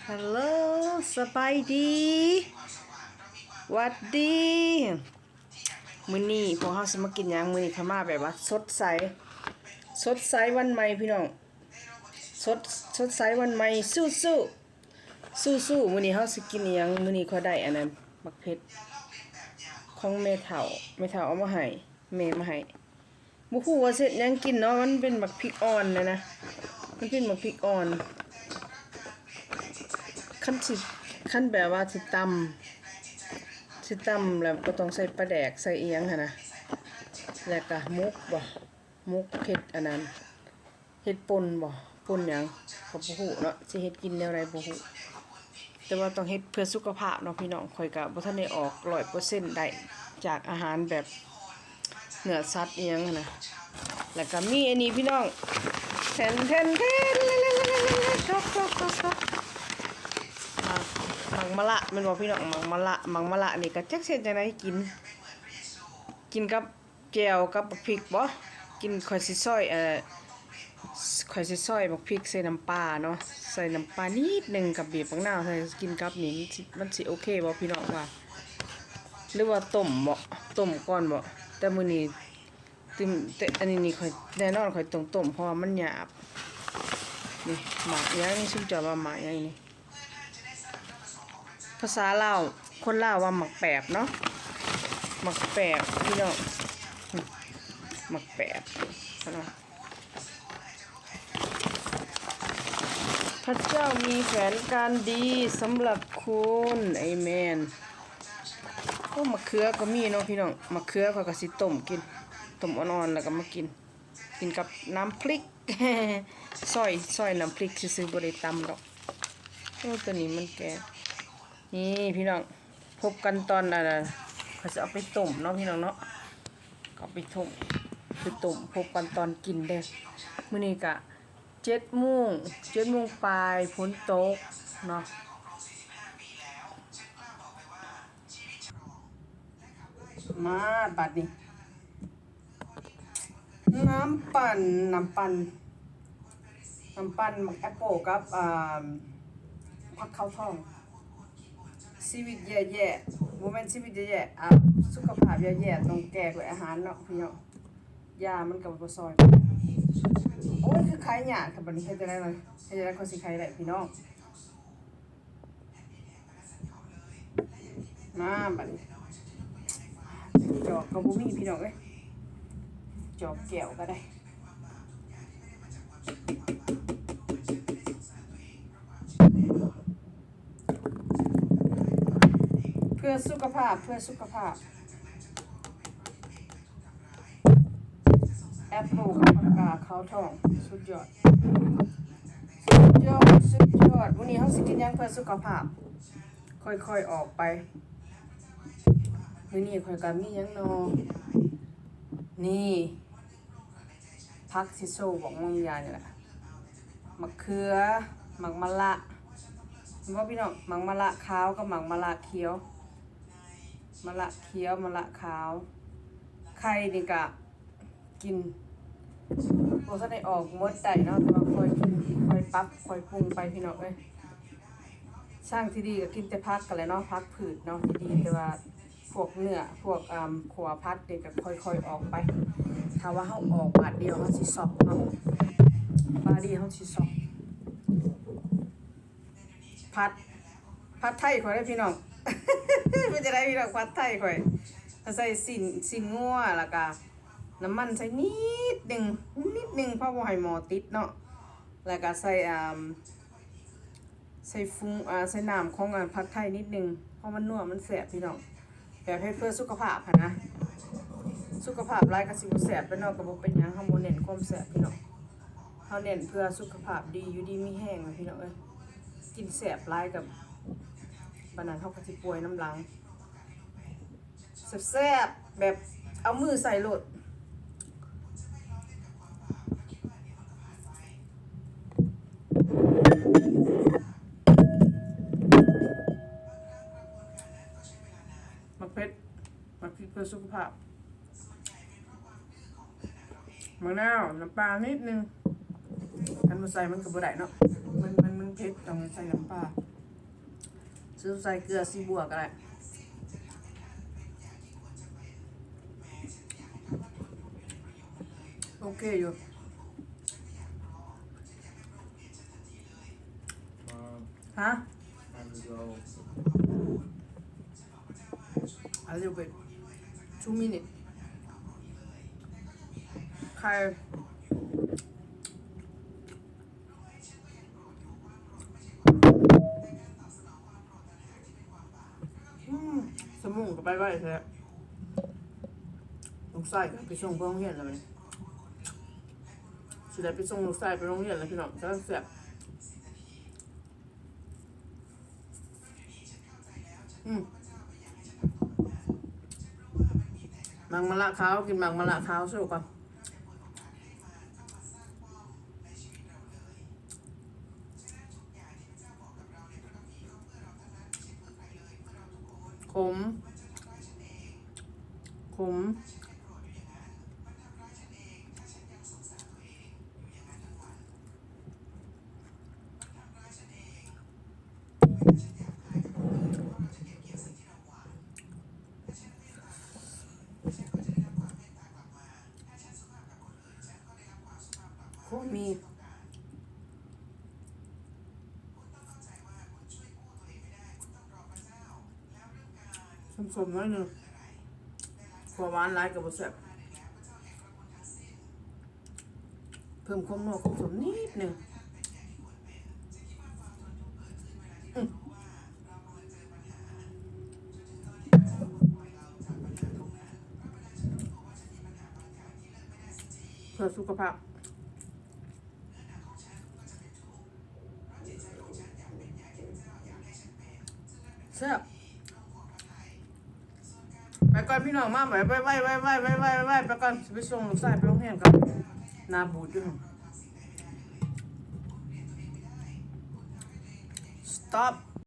ຮັລໂຫຼ ສະບາຍດີ ຫວັດດີ. ມື້ນີ້ພວກເຮົາຊິມາກິນຫຍັງ? ມື້ນີ້ຂ້ອຍມາແບບວ່າສົດໃສ ສົດໃສວັນໃໝ່ພີ່ນ້ອງ ສົດ ສົດໃສວັນໃໝ່ ສູ້ໆ ສູ້ໆ. ມື້ນີ້ເຮົາຊິກິນອີ່ຫຍັງ? ມື້ນີ້ຂ້ອຍໄດ້ອັນນັ້ນ ໝາກເຜັດ ຂອງແມ່ເຖົ້າ ແມ່ເຖົ້າເອົາມາໃຫ້ ແມ່ມາໃຫ້. ບໍ່ຮູ້ວ່າຊິເຮັດຫຍັງກິນເນາະ ມັນເປັນໝາກພິກອ່ອນນະນະ ມັນເປັນໝາກພິກອ່ອນ. ຄັນຊິ ຄັນແບບວ່າຊິຕຳ ຊິຕຳແລ້ວບໍ່ຕ້ອງໃສ່ປາແດກ ໃສ່ອີ່ຫຍັງຫັ້ນນະ ແລ້ວກະໝົກບໍ ໝົກເຮັດອັນນັ້ນ ເຮັດປົ່ນບໍ ປົ່ນຫຍັງກະບໍ່ຮູ້ເນາະ ຊິເຮັດກິນແນວໃດບໍ່ຮູ້. ແຕ່ວ່າຕ້ອງເຮັດເພື່ອສຸຂະພາບເນາະພີ່ນ້ອງ ຂ້ອຍກະບໍ່ທັນໄດ້ອອກຮ້ອຍເປີເຊັນໄດ້ ຈາກອາຫານແບບເນື້ອສັດອີ່ຫຍັງຫັ້ນນະ. ແລ້ວກະມີອັນນີ້ພີ່ນ້ອງ ແທນໆ ໝາກ ໝາກມະລະແມ່ນບໍ່ພີ່ນ້ອງ? ໝາກມະລະ ໝາກມະລະນີ້ກະຈັກຊິເຮັດຈັ່ງໃດກິນ ກິນກັບ ແຈ່ວກັບບັກພິກບໍ? ກິນ ຂ້ອຍຊິຊອຍ ເອີ ຂ້ອຍຊິຊອຍບັກພິກໃສ່ນ້ຳປາເນາະ ໃສ່ນ້ຳປານິດໜຶ່ງກັບບີບບັກນາວໃສ່ ກິນກັບນີ້ ມັນຊິ ມັນຊິໂອເຄບໍ່ພີ່ນ້ອງວ່າ? ຫຼືວ່າຕົ້ມບໍ? ຕົ້ມກ່ອນບໍ? ແຕ່ມື້ນີ້ຕື່ມ ແຕ່ອັນນີ້ນີ້ຂ້ອຍ ແນ່ນອນຂ້ອຍຕ້ອງຕົ້ມ ເພາະວ່າມັນຫຍາບ. ນີ້ໝາກຫຍັງນີ້? ຊຸມເຈົ້າວ່າໝາກຫຍັງນີ້? ພາສາລາວ ຄົນລາວວ່າໝາກແປບເນາະ ໝາກແປບພີ່ນ້ອງ ໝາກແປບ. ພະເຈົ້າມີແຜນການດີສຳລັບຄຸນ ເອເມນ. ໂອ້ ໝາກເຂືອກໍມີເນາະພີ່ນ້ອງ ໝາກເຂືອຂ້ອຍກໍຊິຕົ້ມກິນ ຕົ້ມອ່ອນໆ ແລ້ວກໍມາກິນ ກິນກັບນ້ຳພລິກ ຊອຍ ຊອຍນ້ຳພລິກຊື່ໆ ບໍ່ໄດ້ຕຳດອກ. ໂອ້ ຕົວນີ້ມັນແກ່ ນີ້ພີ່ນ້ອງ ພົບກັນຕອນ ອັນ ຂ້ອຍຊິເອົາໄປຕົ້ມເນາະພີ່ນ້ອງເນາະ ເອົາໄປຕົ້ມ ໄປຕົ້ມ ພົບກັນຕອນກິນເດີ້. ມື້ນີ້ກະເຈັດໂມງ ເຈັດໂມງປາຍ ຝົນຕົກເນາະ. ມາບາດນີ້ ນ້ຳປັ່ນ ນ້ຳປັ່ນ ນ້ຳປັ່ນໝາກແອັບໂປກັບ ອ່າ ຜັກເຂົ້າທ້ອງ. ຊີວິດແຍ່ໆ ບໍ່ແມ່ນຊີວິດແຍ່ໆ ອ່າ ສຸຂະພາບແຍ່ໆ ຕ້ອງແກ້ດ້ວຍອາຫານເນາະພີ່ນ້ອງ ຢາມັນກໍບໍ່ຊ່ອຍ. ໂອ້ຍ ຄືຂາຍຍາກແທ້ບາດນີ້ ເຮັດຈັ່ງໃດລະ ເຮັດຈັ່ງໃດຂ້ອຍຊິຂາຍໄດ້ພີ່ນ້ອງ? ມາບາດນີ້ ຈອກກໍບໍ່ມີພີ່ນ້ອງເອີຍ ຈອກແກ້ວກໍໄດ້. ເພື່ອສຸຂະພາບ ເພື່ອສຸຂະພາບ. ແອັບໂປກັບຜັກກາດເຂົ້າທ້ອງ ສຸດຍອດ ສຸດຍອດ ສຸດຍອດ. ມື້ນີ້ເຮົາຊິກິນຫຍັງເພື່ອສຸຂະພາບ? ຄ່ອຍໆອອກໄປ. ມື້ນີ້ຂ້ອຍກໍມີຫຍັງນໍ? ນີ້ ຜັກຊິໂຊບອກມອງຢານີ້ແຫຼະ ໝາກເຂືອ ໝາກມະລະ ເຫັນບໍ່ພີ່ນ້ອງ? ໝາກມະລະຂາວກັບໝາກມະລະຂຽວ ມະລະຂຽວ ມະລະຂາວ. ໄຂ່ນີ້ກະ ກິນ ບໍ່ທັນໄດ້ອອກໝົດໄດ້ເນາະ ແຕ່ວ່າຄ່ອຍກິນ ຄ່ອຍປັບ ຄ່ອຍປຸງໄປພີ່ນ້ອງເອີຍ. ຊ່າງທີ່ດີກໍກິນແຕ່ຜັກຫັ້ນແຫຼະເນາະ ຜັກພືດເນາະທີ່ດີ ແຕ່ວ່າພວກເນື້ອ ພວກ ອ່າ ຂົ້ວຜັດນີ້ກໍຄ່ອຍໆອອກໄປ. ຖ້າວ່າເຮົາອອກບາດດຽວ ເຮົາຊິຊັອກເນາະ ບາດດຽວເຮົາຊິຊັອກ. ຜັດ ຜັດໄທຂ້ອຍເດີພີ່ນ້ອງ ເປັນຈັ່ງໃດພີ່ນ້ອງ? ຜັດໄທຂ້ອຍ ໃສ່ຊີ້ນ ຊີ້ນງົວ ແລ້ວກະນ້ຳມັນໃສ່ນິດໜຶ່ງ ນິດໜຶ່ງ ພໍບໍ່ໃຫ້ໝໍ້ຕິດເນາະ ແລ້ວກະໃສ່ ອ່າ ໃສ່ຟຸງ ອ່າ ໃສ່ນ້ຳຂອງ ອ່າ ຜັດໄທນິດໜຶ່ງ ເພາະມັນນົວ ມັນແຊບພີ່ນ້ອງ. ແບບເຮັດເພື່ອສຸຂະພາບຫັ້ນນະ ສຸຂະພາບຫຼາຍກໍຊິບໍ່ແຊບແຫຼະເນາະ ກໍບໍ່ເປັນຫຍັງ ເຮົາບໍ່ເນັ້ນຄວາມແຊບພີ່ນ້ອງ ເຮົາເນັ້ນເພື່ອສຸຂະພາບດີ ຢູ່ດີມີແຮງນະພີ່ນ້ອງເອີຍ. ກິນແຊບຫຼາຍກໍບາດນັ້ນເຮົາກໍຊິປ່ວຍນຳຫຼັງ. ແຊບໆ ແບບເອົາມືໃສ່ໂລດ. ໝາກເຜັດ ໝາກພິກເພື່ອສຸຂະພາບ ມະນາວ ນ້ຳປານິດໜຶ່ງ ຄັນບໍ່ໃສ່ມັນກໍບໍ່ໄດ້ເນາະ ມັນ ມັນ ມັນເຜັດ ຕ້ອງໃສ່ນ້ຳປາ. ຊື້ໃສ່ເກືອສີບົວກໍໄດ້ ໂອເຄຢູ່. ຮະ? A little bit. Two minutes. ໄຂ່ ອືມ ສະໝຸງກໍໄປໄວແທ້. ລູກຊາຍກໍໄປສົ່ງໄປໂຮງຮຽນແລ້ວບັດນີ້ ຊິໄດ້ໄປສົ່ງລູກຊາຍໄປໂຮງຮຽນແລ້ວພີ່ນ້ອງ. ກຳລັງແຊບ. ອືມ ໝາກມະລະຂາວ ກິນໝາກມະລະຂາວໂຊກ່ອນ. ຂົມ ຂົມ. ໂຄດມີ ສົ້ມໆ ໜ້ອຍໜຶ່ງ ເພາະຫວານຫຼາຍກໍບໍ່ແຊບ. ເພີ່ມຄວາມນົວຄວາມສົ້ມນິດໜຶ່ງ ອືມ ເພື່ອສຸຂະພາບ. ແຊບ. ໄປກ່ອນພີ່ນ້ອງ ມາໄວໆ ໄວໆ ໄປກ່ອນ ຊິໄປສົ່ງລູກຊາຍໄປໂຮງຮຽນກ່ອນ. ໜ້າບູດຢູ່ຫັ້ນ. Stop.